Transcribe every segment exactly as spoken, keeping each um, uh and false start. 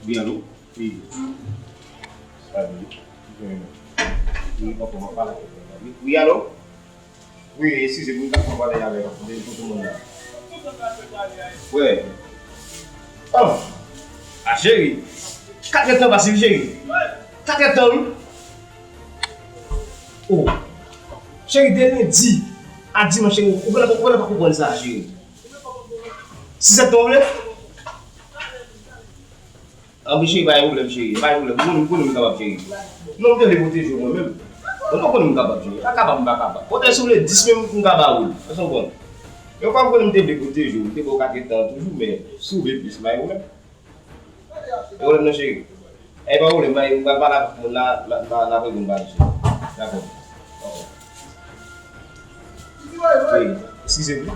Wi, alo? Wi. Sa vle di? Wi, papa, mwen pale avèk mwen. Wi, alo? Wi, eskize m, mwen ta pale avèk ou, pou tout moun la. Wè. Oh! A, cheri. Katrèdtan pase, wi, cheri. Katrèdtan, wi. Oh. Cheri, de lendi a dimanch, cheri, ou genlè, ou genlè pa konprann sa, cheri. Sizèdtan, ou vle? Anben cheri, pa gen pwoblèm, cheri. Pa gen pwoblèm. M konnen, m konnen m kapab, cheri. Non, m te vle pwoteje w mwen menm. Mwen konnen m kapab, cheri. Pa kapab, m pa kapab. Pote si w vle dis menm, m ka ba ou l. Èske w konprann? E w pa konnen m te vle pwoteje w, m te ba w katrèdtan an toujou, men si w vle plis, pa gen pwoblèm. Pa gen pwoblèm non, cheri. E pa gen pwoblèm, m pral pale avèk moun la, n a, n a, n a reponn ba misye. Dakò. Wi, eskize m.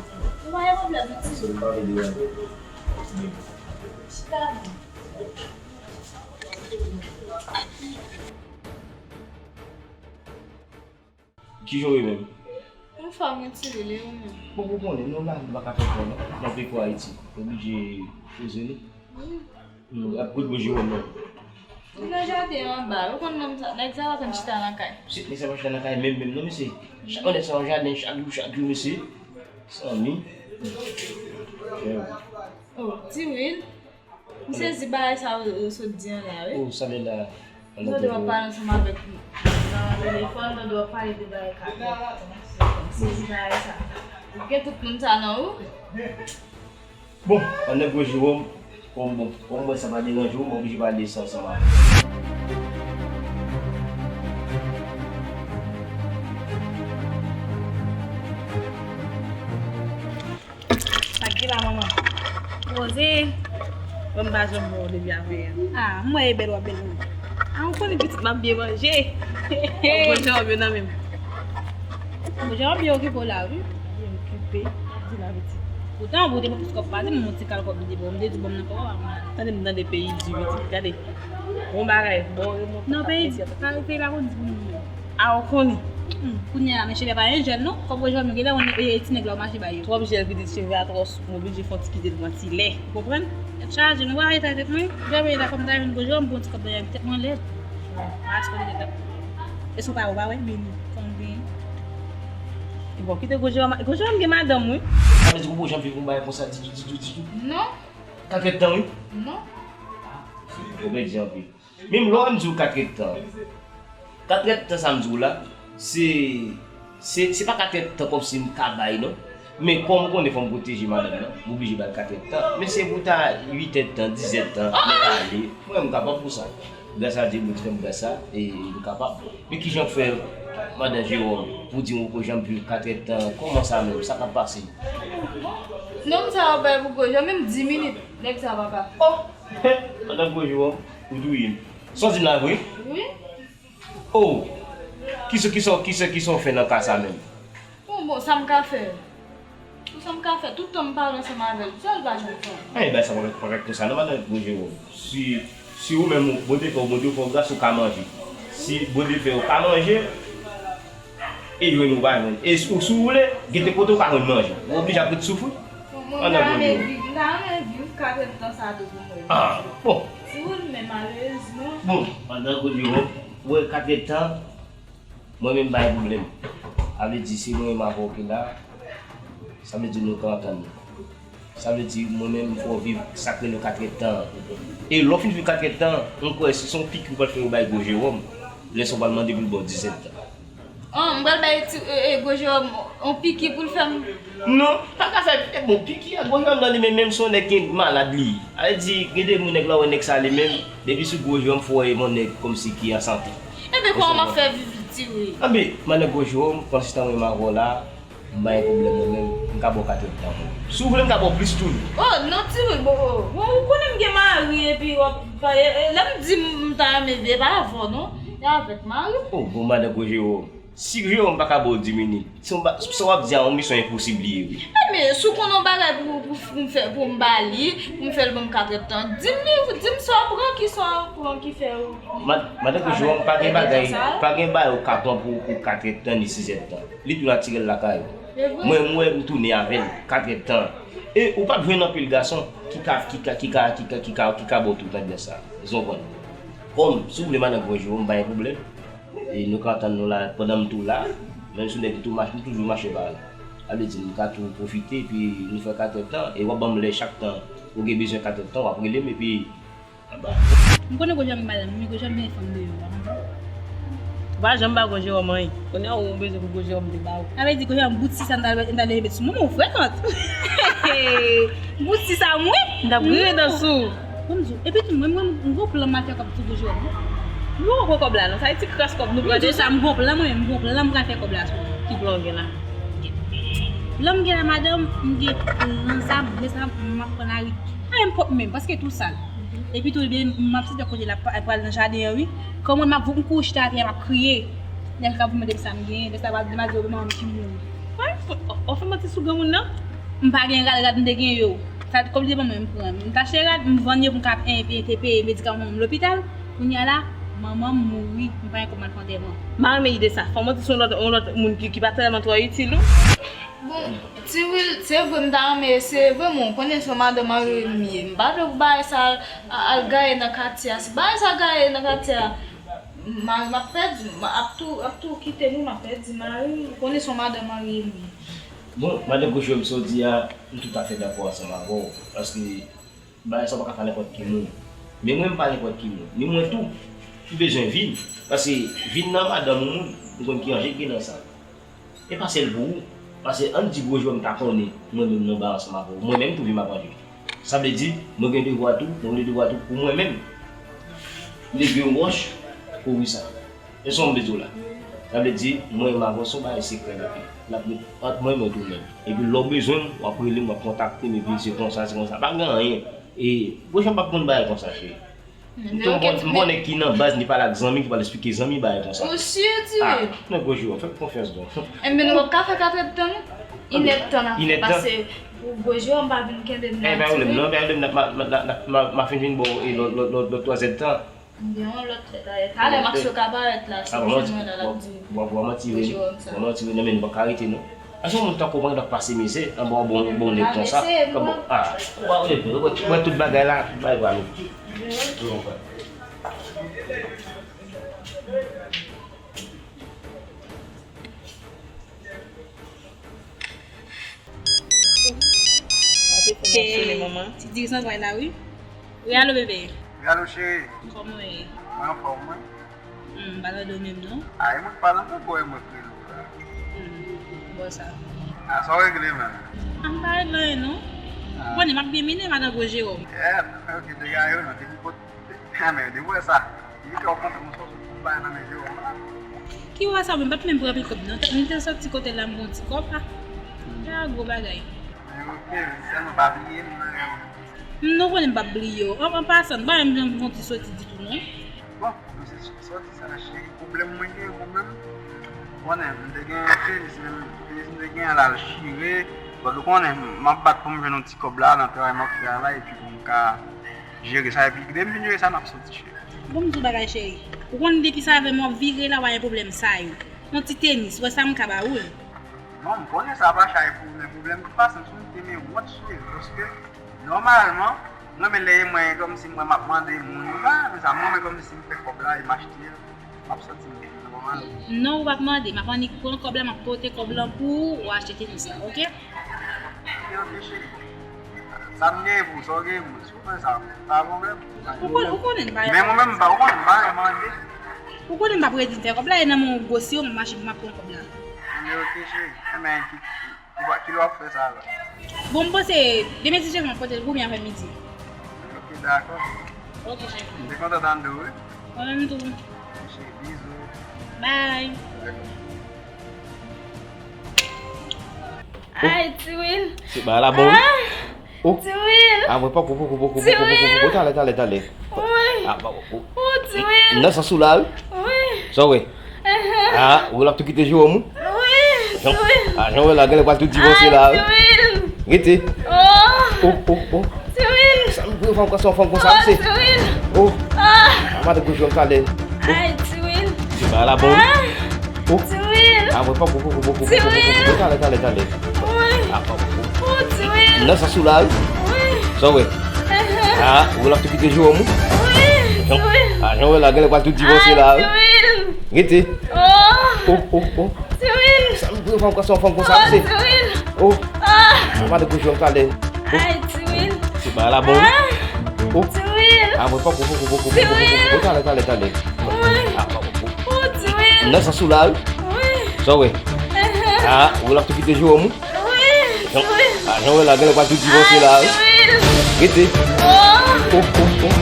Pa gen pwoblèm, non. Sori, m pa vle deranje w. Chita non. Kijan w ye menm? Anfòm, wi, Ti Wil, e ou menm? Bon, ou konnen, nou la, nou pa ka fè fò, non. Nan peyi Ayiti, oblije poze nou. Wi. Nou ap kout bouji wè, non. Li nan jaden anba, ou konn nonm sa, nèg sa pa konn chita nan kay. Se, nèg sa pa chita nan kay, menm, menm, non, mesye. Chak nèg sa nan jaden, chak jou, chak jou, mesye. Sanmi. Oh, Ti Wil. M sezi bagay sa ou, ou sot di an la, wi. Oh, sa vle la. Tande w ap pale ansanm avèk m nan telefòn, tande w ap pale de bagay ka fèt. M sezi bagay sa. Ou gen tout moun sa nan ou? Bon, pandan gwo Jewòm, kòm bon, kòm mwen sa pa deranje w, mwen oblije pale de sa ansanm avè w. Sa k gen la, manman? Poze. Bon, m pa janm wè w depi avè yè. Ah, m wè e bèl w ap bèl wi. Ah, ou konnen pitit m ap byen manje. Bon, jan w ap yo nan men m. Bon, jan w ap byen okipe w la, wi. Byen okipe, di la pitit. Poutan, ou te pran plis kòb pase m, yon ti kal kòb m te ba w, m te di w ban m nan kòb ou pa ban m. Tande m tande peyi di pitit, gade. Bon bagay, bon remontan. Non, peyi di, peyi pa konn di pou moun menm. A, ou konnen. Hmm, kounye a, men cheve pa gen jèl non. Kòm ou jwenn, genlè yon, e, ti nèg la ou mache ba yo. Twòp jèl pitit, cheve a twò sou, m oblije fè yon ti kite l pran ti lè. Ou konprann? Tèt chaje, nou pa rete tèt mwen. Jèl mwen la kòm ta vin gwo jèl, m pran ti kòb nan tèt mwen lèd. Mache kote tèt la. Èske ou pa, ou pa wè, Beni, kòm gen. E bon, kite gwo jèl, gwo jèl gen madanm, wi. Sa vle di ou poko janm viv yon bagay konsa ditou, ditou, ditou? Non. Katrèdtan, wi. Non. Ou pèdi anpil. Menm lè w di w katrèdtan. Katrèdtan sa m di w la, se, se, se pa katrèdtan kòmsi m ka bay non. Men kòm ou konnen fò m pwoteje madanm nan, m oblije ba l katrèdtan. Men se pou ta uitèdtan, dizèdtan, nèg ale. Mwen m kapab pou sa. Gras a Dye, Bondye fè m gras sa, e m kapab. Men kijan k fè, madan Jewòm, pou di m ou poko janm viv katrèdtan, kòman sa menm, sa k ap pase? Nonm sa yo bay pou gwo jèl, menm di minit, nèg sa pa ka. Oh! Madan gwo Jewòm, ou touye m. Sa w di m la vre? Wi. Oh! Kisa, kisa, kisa, kisa w fè nan ka sa menm? Bon, bon, sa m ka fè? Pou sa m ka fè, tout tan m pale ansanm avè l, sa l pa janm fè. Ay, bay sa pa, pa ka konsa non, madan gwo Jewòm. Si, si ou menm, Bondye fè w, Bondye fè w gras, ou ka manje. Si Bondye fè w pa manje, e jwenn ou pa jwenn. E si, si w vle, gen de kote ou ka jwenn manje. Ou oblije ap ret soufri. Bon, mwen ta renmen viv, m ta renmen viv katrèdtan sa tou pou mwen. Ah, bon. Si w vle, men malerezman. Bon, pandan gwo Jewòm, ou wè katrèdtan, mwen menm m pa gen pwoblèm. Sa vle di, si mwen menm avè w ki la, sa vle di nou ka antann nou. Sa vle di, mwen menm, m fè w viv sa k rele katrèdtan an. E lè w fin viv katrèdtan an, m kwè si se yon piki ou pral fè yo bay gwo Jewòm, lè sa w pral mande pou l ba w dizèdtan. An, m pral bay ti, e, e, gwo Jewòm yon piki pou l fè m. Non, pa ka fè, e bon, piki a gwo Jewòm nan li menm, menm si yon nèg ki malad li ye. Sa vle di, gen de moun nèg la wè nèg sa li menm, depi sou gwo Jewòm fò e yon nèg kòmsi ki an sante. Ebyen, kòman m ap fè viv, Ti Wil? Anben, madan gwo Jewòm, pandan se tan mwen m avè w la, m pa gen pwoblèm mwen menm, m ka ba w katrèdtan mwen. Si w vle, m ka ba w plis tou. Oh, non, Ti Wil, bon, oh, bon, ou konnen m gen mari, epi w ap, e, e, lè m di m, m ta renmen viv, e pa avè w, non, e avèk mari m. Oh, bon, madan gwo Jewòm. Si Jewòm pa ka ba w di minit, sa w ap di a, yon misyon enposib li ye, wi. Ebyen, si w konnen yon bagay pou, pou, pou m fè, pou m ba li, pou m fè l ban m katrèdtan, di m li, di m sa w pran, ki sa w pran ki fè w. Ma-, madan gwo Jewòm, pa gen bagay, pa gen bagay ou ka pran pou, pou katrèdtan ni sizèdtan. Li tou natirèl lakay ou. Mwen, m wè m tounen avè l, katrèdtan. E ou p ap jwenn anpil gason ki ka, ki ka, ki ka, ki ka, ki ka, ki ka ba w tout tandans sa. Èske w konprann? Kòm, si w vle madanm gwo je w, m pa gen pwoblèm. E nou ka antann nou la, pandan m tou la, menm si w nèg ki tou mache, m toujou mache parèy. Sa vle di, m ka tou pwofite, epi nou fè katè tan, e w ap ban m lè chak tan ou gen bezwen katè tan, w ap rele m, epi M konnen gwo je m gen madanm, men gwo je m gen fanm deyò a. Ou pa janm ba gwo je w anyen. Kounye a ou bezwen pou gwo je w te ba ou. Sa vle di gwo je m bout sis sa m ta, m ta leve met sou moun, ou frekant. Bout sis sa mwen. M t ap rire nan sou. Bon, m di w, epi tou, mwen, mwen, m gon plan m al fè kòb sou gwo je m. Nou gon kòb la, non? Sa e ti kras kòb nou pran deja. M di w sa, m gon plan, mwen, m gon plan, m pral fè kòb la sou. Ki plan w gen la? Plan m gen la, madanm, m gen plan sa, m vle sa, m ap pran lari. Pa enpòt menm, paske tou sal. Epi tou, ebyen, m ap site kote l ap pral nan jaden an, wi. Kòman m ap vout m kouri chita atè a, m ap kriye. Nèg ka vin mande m sa m genyen, lè sa va di m a di yo manman m ki mouri. Wè, w fè manti sou granmoun nan? M pa gen rad, rad m te gen yo. Sa, kòb li te ban mwen, m pran. M t achte rad, m vann yo pou m ka, e, e, te peye medikaman manman m lopital. Kounye a la, manman m mouri, m pa gen kòb m al fè antèman. M pa renmen ide sa. Fè w manti sou yon lòt, yon lòt moun ki, ki pa tèlman twò itil ou. Bon, Ti Wil, se vre m ta renmen eseye vre, men w konnen se yon madanm anremi m ye. M pa vle pou bagay sa al, al gaye nan katye a. Si bagay sa gaye nan katye a, m a, m ap pèdi, m ap tou, ap tou kite nou, m ap pèdi mari m. Ou konnen se yon madanm anremi m ye. Bon, madan Gojwèm, sa w di a, m toutafè dakò ansanm avè w. Paske bagay sa w pa ka fè a nenpòt ki moun. Men mwen, m pa nenpòt ki moun. Ni mwen tou, m bezwen vin. Paske vin nan madanm yon moun, m konn ki anje k gen nan sa. E pa sèl pou ou. Paske ann di Gojwèm ta konnen, mwen menm nan ba ansanm avè w. Mwen menm tou vi m ap anje. Sa vle di, mwen gen devwa tou, mwen gen devwa tou pou mwen menm. Leve yon wòch, kouvri sa. E sa m vle di w la. Sa vle di, mwen menm avè w se yon bagay sekrè, epi l ap ret ant mwen menm tou menm. Epi lè w bezwen m, w ap rele m, w ap kontakte m, epi se konsa, se konsa. Pa gen anyen. E, Gojwèm p ap konn bagay konsa, cheri. M konnen ki nan baz li pale ak zanmi ki pral esplike zanmi bagay konsa. Ou si, Ti Wil? Ah, non, Gojwèm, fè m konfyans, bon. Enben, nou p ap ka fè kat èdtan, non? Inèdtan n ap fè, paske pou Gojwèm pa vin kenbe m nan, Ti Wil. E, pa pwoblèm, non, pa pwoblèm, m ap fin vin bò, e, lòt, lòt, lòt, lòt twazèdtan. Gen yon lòt lè dayè. Talè Maxo ka parèt la, si ou jwenn mwen la, l ap di. Bò, bò, manti vre. Bò, manti vre, non, men nou pa ka rete, non. Èske yon moun tankou mwen k ap pase mizè anba yon bon, bon nèg konsa? Kòman? Ah, wè, wè, wè, wè, tout bagay la, tout bagay pral. Ti dirijan pral la, wi. Wi, alo, bebe. Wi, alo, cheri. Kòman w ye? Mwen anfòm, mwen. Hmm, m pa tande w menm, non. A, e mwen k pa nan bon bò, e mwen k rele w la. Hmm, bon sa. A, sa w regle menm? A, m pa regle anyen, non. Ou konnen, m ap byen mennen madan gwo Jewòm. Yeah, ok, degaje w, non, depi kot, men, depi w wè sa. Li fè w konprann m sòti pou m bay nan men Jewòm la. Ki wè sa, mwen pa t menm pran anpil kòb, non. M te sòti kote la, m pran ti kòb, a. Se yon gwo bagay. Men ok, sèlman pa bliye m nan rèv ou. M, nou konnen m p ap bliye w. An, an pasan, m pa menm jan yon ti sòti ditou, non. Bon, m se sòti sa, cheri. Pwoblèm mwen gen, pwoblèm. Konnen, m te gen tenis, menm tenis m te gen an la, l chire. Bon, ou konnen, m ap bat pou m jwenn yon ti kòb la, nan travay m ap fè a la, epi pou m ka jere sa, epi depi m fin jere sa, n ap sòti, cheri. Bon, m di w bagay, cheri. Ou konn depi sa avè m w ap vire la, w a gen pwoblèm sa yo. Yon ti tenis, wè sa m ka ba ou l. Non, m konnen sa pa chay pou ou, men pwoblèm ki pase m sou m te men wont, cheri, paske nòmalman, mwen menm lè e mwen, kòmsi mwen m ap mande moun, m pa renmen sa, mwen menm kòmsi m fè kòb la e m achte l. M ap santi m byen, nòmal. Non, ou p ap mande. M ap annik pran kòb la, m ap pote kòb lan pou ou, ou achte tenis la, oke? Ok, ok, cheri. Sa m genyen pou ou, sa w genyen pou mwen. Si w fè sa, pa pwoblèm. Ou kon-, ou konnen m pa. Men mwen menm, m pa, ou konnen m pa renmen mande. Ou konnen m p ap redi m fè kòb la, e nan men w gwo siwo, m ap mache, m ap pran kòb la. Men ok, cheri. Enben, ki, ki, ki lè w ap fè sa la? Bon, m panse, demen si Jezi m ap pote l pou ou byen apre midi. Ok, dakò. Ok, cheri. M te kontan tande w, wi. Mwen menm tou. Cheri, bizou. Bye. Ay, Ti Wil. Se bagay la bon, wi. Ah, oh. Ti Wil. Ah, mwen poko, poko, poko, poko, poko, poko. Talè, talè, talè. Wi. Ah, ba, oh. Oh, Ti Wil. Nan sans ou la, wi. Wi. Sa w wè? Ah, ou l ap tou kite Jewòm ou? Wi, Ti Wil. Ah, jan w wè la, genlè pral tou divòse la, wi. Ti Wil. Rete. Oh. Oh, oh, oh. Ti Wil. Sa m pou yon fanm konsa, yon fanm konsa, misye. Oh, Ti Wil. Oh. Ah. Madan gwo Jewòm talè. Oh. Ay, Ti Wil. Se bagay la bon, wi. Ah. Oh. Ti Wil. Ah, mwen poko, poko, poko, poko, poko, poko. Talè, talè, talè. Wi. Ah, poko. Oh, Ti Wil. Nan sans ou la wi. Sa w wè? Ah, ou wè l ap tou kite jewòm ou? Jan, ah, jan w wè la, genlè pral tou divòse la wi. Rete. Oh, oh, oh. Sa m pran fanm konsa, fanm konsa, se. Oh. Sa madan gwo jewòm talè. Oh. Se pa la bon. Oh. Ah, mwen poko, poko, poko, poko, poko, poko, talè, talè, talè. Ah, poko. Nan sans ou la wi. Sa w wè? Ah, ou wè l ap tou kite jewòm ou? Jan, ah, jan w wè la, genlè pral tou divòse la wi. Rete. Oh, oh, oh.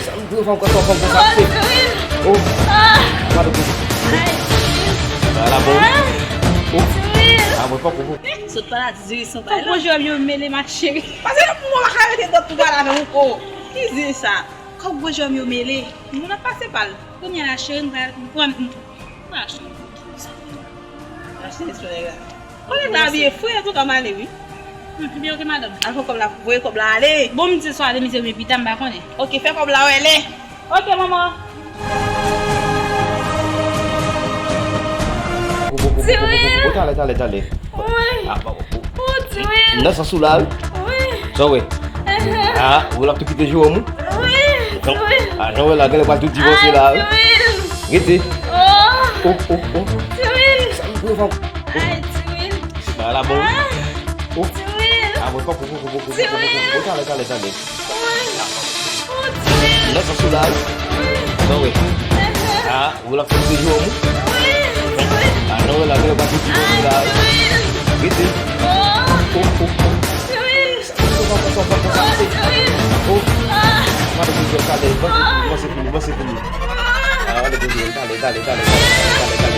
Sa m pran fanm konsa, fanm konsa, se. Oh. Madan gwo. Se pa la bon. Oh. Ah, mwen poko, poko. Sot pa la, di ziri san bay la. Kòb gwo jewòm yo mele ma cheri. Pase nan pou mwen pa ka rete dòt tou pale avè w ankò. Ki zen sa? Kòb gwo jewòm yo mele. Moun ap pase pa l. Kounye a la cheri, m pral, m pral, m pral achte yon bouki. Achte yon nèg la. Kòlèg la byen fre, antouka m ale wi. Hmm, byen, ok, madanm. Al fè kòb la, voye kòb la ale. Bon, m di swa ale mizè oubyen pita, m pa konnen. Ok, fè kòb la wè lè. Ok, manman. Talè, talè, talè. Nan sans ou la wi. Sa w wè? Ah, ou wè l ap tou kite jewòm ou? Jan, ah, jan w wè la, genlè pral tou divòse la wi. Rete. Oh, oh, oh. Sa m pran fanm. Se pa la bon. Oh. Ah, mwen poko, poko, poko, poko, poko. Talè, talè, talè. Nan sans ou la wi. Sa w wè? Ah, ou wè l ap tou kite jewòm ou? Ah, jan w wè la, genlè pral tou divòse la wi. Rete. Oh, oh, oh. Sa m pran fanm konsa, fanm konsa, se. Oh. Madan gwo jewòm talè. Panse fini, panse fini, panse fini. Ah, madan gwo jewòm talè, talè, talè, talè, talè, talè.